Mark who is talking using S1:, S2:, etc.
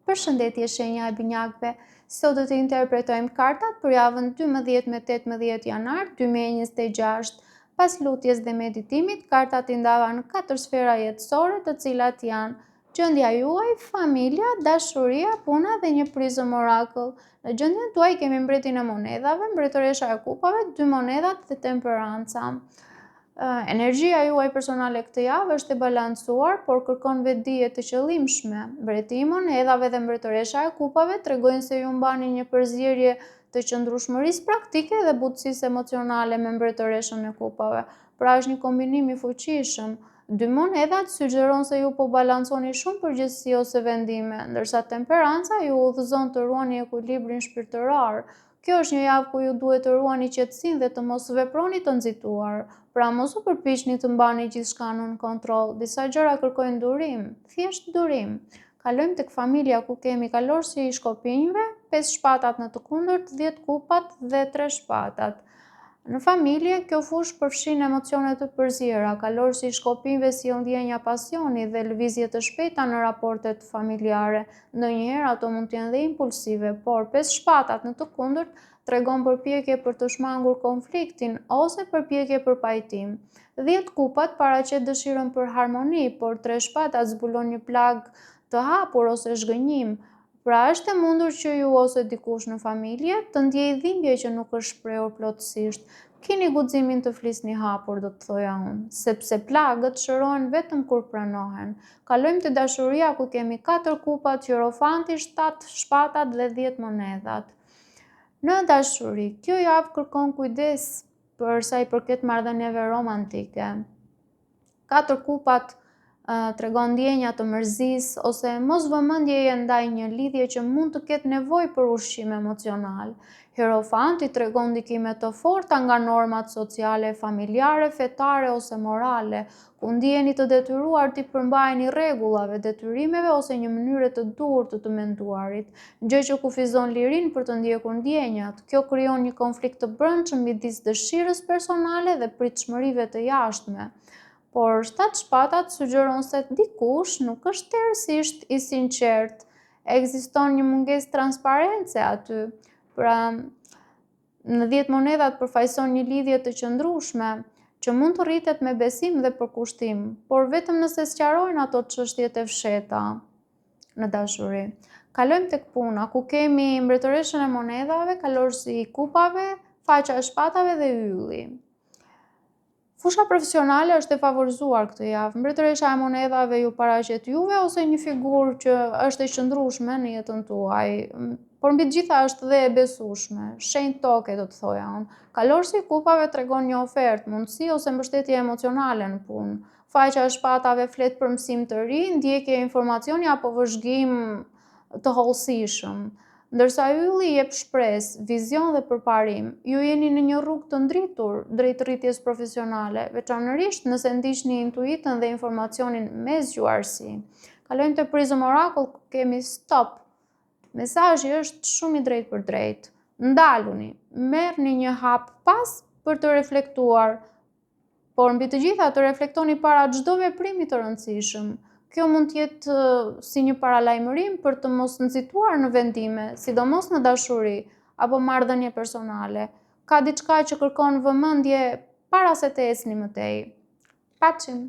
S1: Përshëndetje shenja e binjakëve. Sot do të interpretojmë kartat për javën 12 me 18 janar 2026. Pas lutjes dhe meditimit, kartat i ndava në katër sfera jetësore, të cilat janë gjendja juaj, familja, dashuria, puna dhe një prizëm orakull. Në gjendjen tuaj kemi mbretin e monedhave, mbretëresha e kupave, dy monedhat dhe temperanca. Energjia juaj personale këtë javë është e balancuar, por kërkon vetëdije të qëllimshme. Mbreti i monedhave dhe mbretëresha e kupave tregojnë se ju mbani një përzierje të qëndrueshmërisë praktike dhe butësisë emocionale me mbretëreshën e kupave. Pra është një kombinim i fuqishëm. Dy monedhat sugjeron se ju po balanconi shumë përgjegjësi ose vendime, ndërsa temperanca ju udhëzon të ruani ekuilibrin shpirtëror. Kjo është një javë ku ju duhet të ruani qetësinë dhe të mos veproni të nxituar. Pra mos u përpiqni të mbani gjithçka nën kontroll. Disa gjëra kërkojnë durim, thjesht durim. Kalojmë tek familja ku kemi kalorësi i shkopinjve, pesë shpatat në të kundërt, 10 kupat dhe tre shpatat. Në familje, kjo fushë përfshin emocione të përziera, kalorësi i shkopinjve sjell ndjenja pasioni dhe lëvizje të shpejta në raportet familjare. Ndonjëherë ato mund të jenë dhe impulsive, por pesë shpatat në të kundërt tregon përpjekje për të shmangur konfliktin ose përpjekje për pajtim. Dhjetë kupat paraqet dëshirën për harmoni, por tre shpatat zbulon një plagë të hapur ose zhgënjim. Pra është e mundur që ju ose dikush në familje të ndjejë dhimbje që nuk është shprehur plotësisht. Kini guximin të flisni hapur, do të thoja unë, sepse plagët shërohen vetëm kur pranohen. Kalojmë te dashuria ku kemi katër kupat, hierofanti, shtatë shpatat dhe 10 monedhat. Në dashuri, kjo javë kërkon kujdes për sa i përket marrëdhënieve romantike. Katër kupat tregon ndjenja të mërzisë ose mosvëmendjeje ndaj një lidhje që mund të ketë nevojë për ushqim emocional. Hierofanti tregon ndikime të forta nga normat sociale, familjare, fetare ose morale, ku ndiheni të detyruar t'i përmbaheni rregullave, detyrimeve ose një mënyre të duhur të të menduarit, gjë që kufizon lirinë për të ndjekur ndjenjat. Kjo krijon një konflikt të brendshëm midis dëshirës personale dhe pritshmërive të jashtme. Por shtatë shpatat sugjeron se dikush nuk është tërësisht i sinqertë. Ekziston një mungesë transparence aty. Pra, në 10 monedhat përfaqëson një lidhje të qëndrueshme që mund të rritet me besim dhe përkushtim, por vetëm nëse sqarohen ato çështjet e fshehta në dashuri. Kalojmë tek puna, ku kemi mbretëreshën e monedhave, kalorësi i kupave, faqja e shpatave dhe ylli. Fusha profesionale është e favorizuar këtë javë. Mbretëresha e monedhave ju paraqet juve ose një figurë që është e qëndrueshme në jetën tuaj, por mbi të gjitha është dhe e besueshme, shenjë toke do të thoja unë. Kalorësi i kupave tregon një ofertë, mundësi ose mbështetje emocionale në punë. Faqja e shpatave flet për mësim të ri, ndjekje informacioni apo vëzhgim të hollësishëm. Ndërsa ylli jep shpresë, vizion dhe përparim, ju jeni në një rrugë të ndritur drejt rritjes profesionale, veçanërisht nëse ndiqni intuitën dhe informacionin me zgjuarsi. Kalojmë te Prizëm Orakull, kemi stop. Mesazhi është shumë i drejtpërdrejtë. Ndaluni, merrni një hap pas për të reflektuar, Por mbi të gjitha të reflektoni para çdo veprimi të rëndësishëm. Kjo mund të jetë si një paralajmërim për të mos nxituar në vendime, sidomos në dashuri apo marrëdhënie personale. Ka diçka që kërkon vëmendje para se të ecni më tej. Paçim.